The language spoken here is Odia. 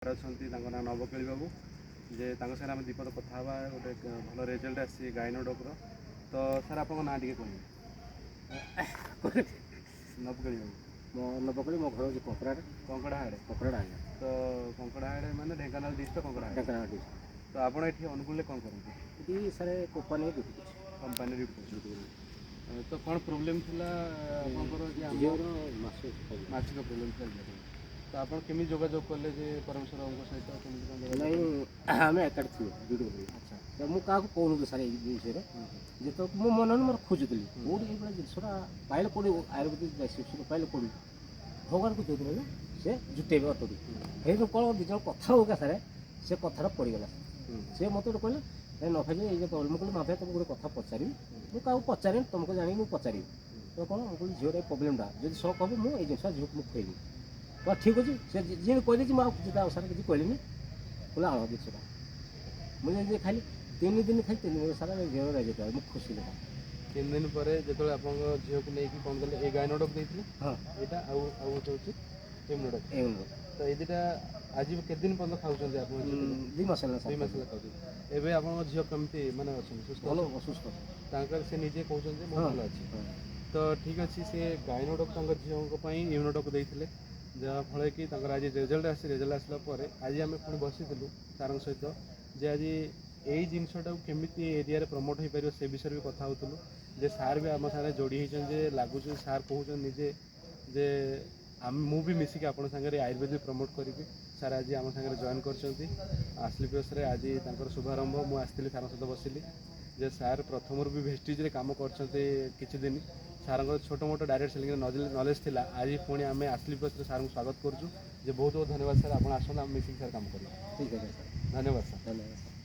ଅଛନ୍ତି, ତାଙ୍କ ନାଁ ନବକେଳି ବାବୁ, ଯେ ତାଙ୍କ ସାଙ୍ଗରେ ଆମେ 2 ପଦ କଥା ହେବା। ଗୋଟେ ଭଲ ରେଜଲ୍ଟ ଆସିଛି ଗାଇନୋଡକ୍ର। ତ ସାର୍, ଆପଣଙ୍କ ନାଁ ଟିକେ କହିବେ? ନବକେଳି ବାବୁ। ମୋ ନବକଳି, ମୋ ଘର ହେଉଛି କଙ୍କଡ଼ାରେ। କଙ୍କଡ଼ାହାଡ଼େ? କଙ୍କଡ଼ାଟା ଆଜ୍ଞା। ତ କଙ୍କଡ଼ାହାଡ଼େ ମାନେ ଢେଙ୍କାନାଳ ଡିଷ୍ଟ୍ରିକ୍ଟ କଙ୍କଡ଼ାହାଡ଼େ? ଢେଙ୍କାନାଳ ଡିଷ୍ଟ୍ରିକ୍ଟ। ତ ଆପଣ ଏଠି ଅନୁଗୁଳରେ କ'ଣ କରନ୍ତି? ଏଠି ସାର୍ କମ୍ପାନୀ ଡ୍ୟୁଟି କରୁଛି। କମ୍ପାନୀ ଡ୍ୟୁଟି କରୁଛନ୍ତି। ତ କ'ଣ ପ୍ରୋବ୍ଲେମ୍ ଥିଲା ଆପଣଙ୍କର ଯେ ଆମ ଝିଅର ମାସ ମାସିକ ପ୍ରୋବ୍ଲେମ୍ ଥିଲା ଝିଅର। ତ ଆପଣ କେମିତି ଯୋଗାଯୋଗ କଲେ ଯେ ପରମେଶ୍ୱର ବାବୁଙ୍କ ସହିତ କେମିତି କ'ଣ ଯୋଗାଯୋଗ ନାଇଁ କଲେ? ଆମେ ଏକାଠି ଥିଲୁ, ଡ୍ୟୁଟି କରୁଥିଲୁ। ତ ମୁଁ କାହାକୁ କହୁନଥିଲି ସାର୍ ଏଇ ବିଷୟରେ। ଯେତେବେଳେ ମୁଁ ମନେ ମନେ ମୋର ଖୋଜୁଥିଲି କେଉଁଠି ଏଇଭଳିଆ ଜିନିଷଟା ପାଇଲେ, କେଉଁଠି ଆୟୁର୍ବେଦିକ ଦେଶୀ ପାଇଲେ, କେଉଁଠି ଭଗବାନଙ୍କୁ ଯେଉଁଦିନ ହେଲେ ସେ ଜୁଟେଇବେ ଅଟୋଟି। ହେଇଠୁ କ'ଣ 2 ଜଣ କଥା ହଉକା ସାର୍, ସେ କଥାଟା ପଡ଼ିଗଲା। ସେ ମୋତେ ଗୋଟେ କହିଲେ, ନାଇଁ ନ ଖାଇଲେ ଏଇ ଯେଉଁ ପ୍ରୋବ୍ଲେମ୍। ମୁଁ କହିଲି, ମାଫିଆ, ତୁମକୁ ଗୋଟେ କଥା ପଚାରିବି, ମୁଁ କାହାକୁ ପଚାରିନି, ତୁମକୁ ଜାଣିକି ମୁଁ ପଚାରିବି। ତ କ'ଣ, ମୁଁ କହିଲି, ଝିଅର ଏଇ ପ୍ରୋବ୍ଲେମଟା ଯଦି ସକ୍ ହେବ, ମୁଁ ଏଇ ଜିନିଷ ଝିଅକୁ ମୁଁ ଖୁଆଇବି। ତ ଠିକ୍ ଅଛି, ସେ ଯିଏ କହିଦେଇଛି, ମୁଁ ଆଉ କିଛି ତା ସାର୍ କିଛି କହିଲିନି। କହିଲେ, ଆଣ ଜିନିଷଟା। ମୁଁ ଯେମିତି ଖାଇଲି, 3 ଦିନ ଖାଇ 3 ଦିନ ସାରା ଝିଅର ରେଜଲ୍ଟ, ମୁଁ ଖୁସି ଦେଖା। 3 ଦିନ ପରେ ଯେତେବେଳେ ଆପଣଙ୍କ ଝିଅକୁ ନେଇକି କ'ଣ କଲେ, ଏଇ ଗାଇନୋଡକ୍ ଦେଇଥିଲେ? ହଁ। ଏଇଟା ଆଉ ଆଉ ଗୋଟେ ହେଉଛି ଇମ୍ୟୁନୋଡକ୍। ଏଇ ତ ଏଇ ଦୁଇଟା ଆଜି କେତେ ଦିନ ପର୍ଯ୍ୟନ୍ତ ଖାଉଛନ୍ତି ଆପଣ? 2 ମାସ ହେଲା। 2 ମାସ ହେଲା ଖାଉଛନ୍ତି। ଏବେ ଆପଣଙ୍କ ଝିଅ କେମିତି ମାନେ ଅଛନ୍ତି, ସୁସ୍ଥ? ଭଲ, ଅସୁସ୍ଥ। ତାଙ୍କର ସେ ନିଜେ କହୁଛନ୍ତି ମୁଁ ଭଲ ଅଛି? ହଁ। ତ ଠିକ୍ ଅଛି, ସେ ଗାଇନୋଡକ୍ ତାଙ୍କ ଝିଅଙ୍କ ପାଇଁ ଇମ୍ୟୁନୋଡକ୍ ଦେଇଥିଲେ, ଯାହାଫଳରେ କି ତାଙ୍କର ଆଜି ରେଜଲ୍ଟ ଆସି, ରେଜଲ୍ଟ ଆସିଲା ପରେ ଆଜି ଆମେ ପୁଣି ବସିଥିଲୁ ସାର୍ଙ୍କ ସହିତ ଯେ ଆଜି ଏଇ ଜିନିଷଟାକୁ କେମିତି ଏରିଆରେ ପ୍ରମୋଟ୍ ହେଇପାରିବ, ସେ ବିଷୟରେ ବି କଥା ହେଉଥିଲୁ। ଯେ ସାର୍ ବି ଆମ ସାଙ୍ଗରେ ଯୋଡ଼ି ହେଇଛନ୍ତି, ଯେ ଲାଗୁଛି ସାର୍ କହୁଛନ୍ତି ନିଜେ ଯେ ଆମେ ମୁଁ ବି ମିଶିକି ଆପଣଙ୍କ ସାଙ୍ଗରେ ଆୟୁର୍ବେଦିକ ପ୍ରମୋଟ୍ କରିବି। ସାର୍ ଆଜି ଆମ ସାଙ୍ଗରେ ଜଏନ୍ କରିଛନ୍ତି ଆସ୍ଲିପିୟସରେ। ଆଜି ତାଙ୍କର ଶୁଭାରମ୍ଭ। ମୁଁ ଆସିଥିଲି, ସାର୍ଙ୍କ ସହିତ ବସିଲି ଯେ ସାର୍ ପ୍ରଥମରୁ ବି ଭେଷ୍ଟିଜ୍ରେ କାମ କରିଛନ୍ତି କିଛି ଦିନ। ସାର୍ଙ୍କର ଛୋଟ ମୋଟ ଡାଇରେକ୍ଟ ସେଲିଂରେ ନଲେଜ୍ ଥିଲା। ଆଜି ପୁଣି ଆମେ ଆସ୍ଲିପିୟସରେ ସାର୍ଙ୍କୁ ସ୍ୱାଗତ କରୁଛୁ ଯେ ବହୁତ ବହୁତ ଧନ୍ୟବାଦ ସାର୍। ଆପଣ ଆସନ୍ତୁ, ଆମେ ମିଶିକି ସାର୍ କାମ କରିବା। ଠିକ୍ ଅଛି ସାର୍। ଧନ୍ୟବାଦ ସାର୍। ଧନ୍ୟବାଦ ସାର୍।